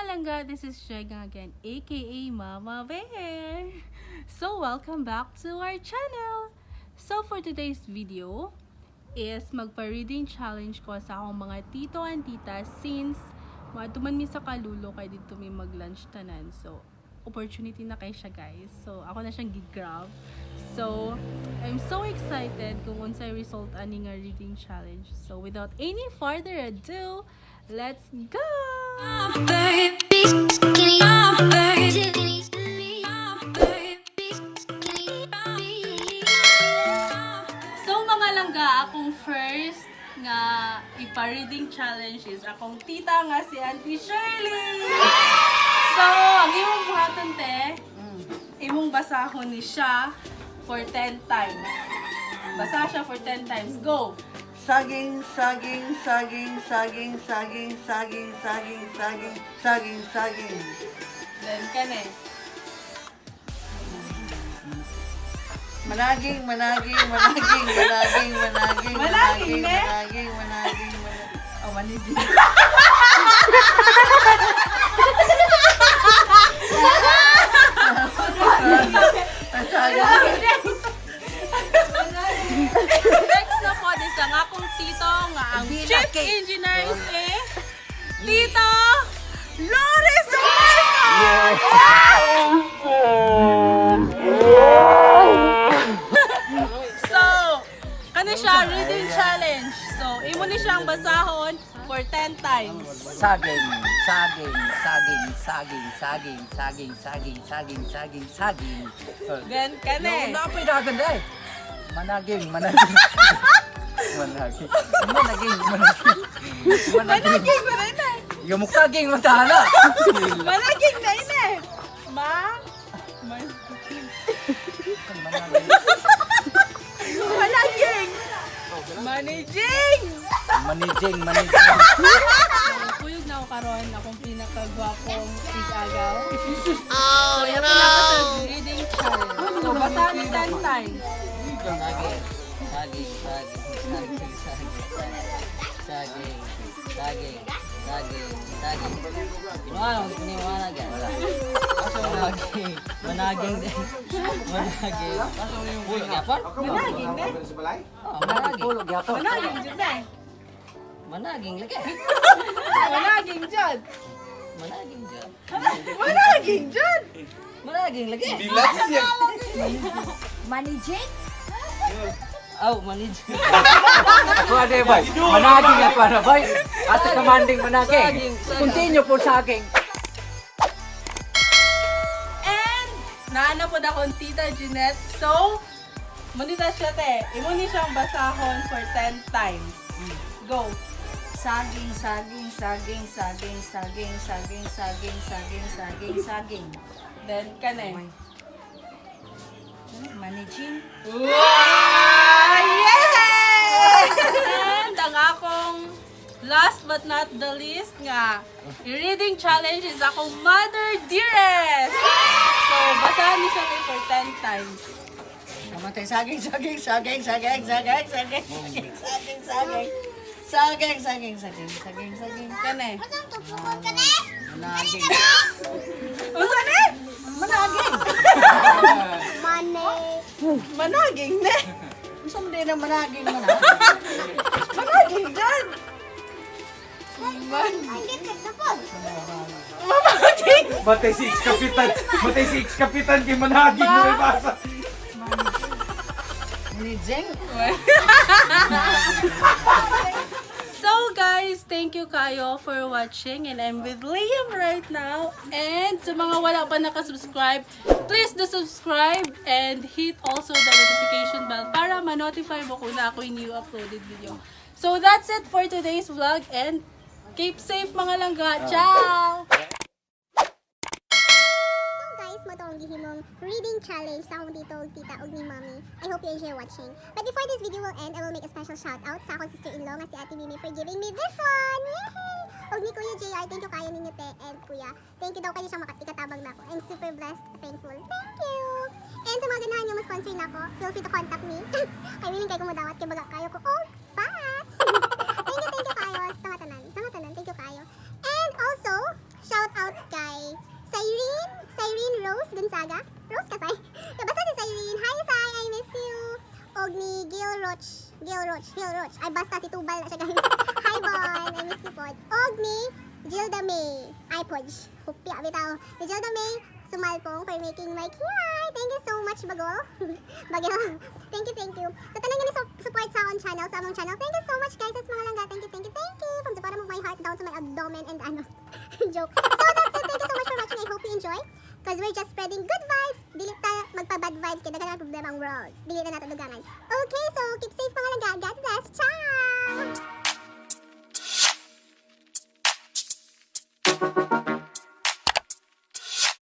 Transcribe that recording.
Langga, this is Jega again, aka Mama Bear. So welcome back to our channel. So for today's video is magpa-reading challenge ko sa akong mga tito and tita since maadto man mi sa Kalulo kay didto mi mag-lunch tanan. So opportunity na kay siya, guys. So ako na siyang gi-grab. So I'm so excited kung unsay result ani nga reading challenge. So without any further ado, let's go! Baby, skinny, baby, skinny, baby, skinny. So mga langga, akong first nga ipa-reading challenge is akong tita nga si Auntie Shirley. So, ang imong buhaton, te, imong basahon ni siya for 10 times. Basa siya for 10 times. Go! Saging, saging, saging, saging, saging, saging, saging, saging, saging, saging. Then, kane. Managing, managing, managing, managing, managing, Managing, managing, ne? Managing, managing, managing. Oh, managing. Saging. Next na po is ang akong tito nga ang chief engineer is eh, Tito Loris Marcos! So, kani siya reading challenge. So, imo ni siyang basahon for 10 times. Saging, saging, saging, saging, saging, saging, saging, saging, saging, saging. Then kani. Yung napoy dagan day. Managing, managing. Managing. Managing, managing. Managing. Managing ba na ina? Yung muktaging matana. Managing na ina. Ma Managing. Managing. Managing. Managing, managing. Kuyog na ako karon akong pinakagwapong ig-agaw. Oh, so, no! Sa reading challenge. So, basahan ni 10 times. Saging, saging, saging, saging, saging, saging, saging, saging, saging. Kinuha mo, kinuha na gan. Wala. Managing, managing din. Managing. Uy, gyapon? Managing ne? Oh, managing. Gyapon. Managing jud na. Managing lagi. Managing jud. Managing dyan. Managing jud. Managing lagi. Managing? Oh, managing. Ako ade bay. Managing ako ana bay. Asa commanding managing. Saging, saging. Continue po saging. And naana po na akong Tita Jeanette. So, munita siya te. Imo ni siyang basahon for 10 times. Go. Saging, saging, saging, saging, saging, saging, saging, saging, saging, saging. Then, kane. Managing? Wow! Yeah! And ang akong last but not the least nga reading challenge is akong mother dearest. So, basahan niyo siya may for 10 times. Kamatay, saging, saging, saging, saging, saging, saging, saging, saging, saging. Saging, saging, saging, saging, saging. Kane. Managing. Unsa ne? Managing. Managing ne. Unsa man din ang managing managing? Managing dyan. Man. Managing. Matay si ex-kapitan. Matay si ex-kapitan kay managing na may basa. Managing? So guys, thank you kayo for watching and I'm with Liam right now. And sa mga wala pa nakasubscribe, please do subscribe and hit also the notification bell para ma-notify mo kung naa ko'y new uploaded video. So that's it for today's vlog and keep safe, mga langga. Ciao! So guys, mao to ang gihimong reading challenge sa akong tito ug tita ug ni mommy. I hope you enjoy watching. But before this video will end, I will make a special shout out sa akong sister-in-law nga si Ate Mimi for giving me this one! Yay! Ug ni Kuya JR, thank you kayo ninyo, te and Kuya. Thank you daw kayo siyang ikatabang nako. I'm super blessed, thankful. Thank you! And sa mga ganahan nga mo sponsor nako, feel free to contact me. Kay willing kayo ko modawat kay baga kayo ko og fats. Thank you kayo sa mga tanan. Sa mga tanan, thank you kayo. And also, shout out Saga. Rose ka, Sai? Basta si Cyrene. Hi, Sai! I miss you! Og ni Gil Roach. Gil Roach. Gil Roach. Ay, basta si Tubal na siya, guys. Hi, Bon! I miss you pod. Og ni Gilda May. Ay, Podge. Hupya, bitaw. Ni Gilda May Sumalpong for making my kilay. Thank you so much, Bagol. Bagol. Thank you, thank you. Sa tanan nga ni support sa akong channel, sa among channel. Thank you so much, guys. Sa mga langga. Thank you, thank you, thank you. From the bottom of my heart down to my abdomen and anus. Joke. So that's it. Thank you so much for watching. I hope you enjoy. Because we're just spreading good vibes. Dili ta magpa-bad vibes kaya daghan ang problema ang world. Dili na nato dugangan. Okay, so keep safe, mga langga. God bless. Ciao!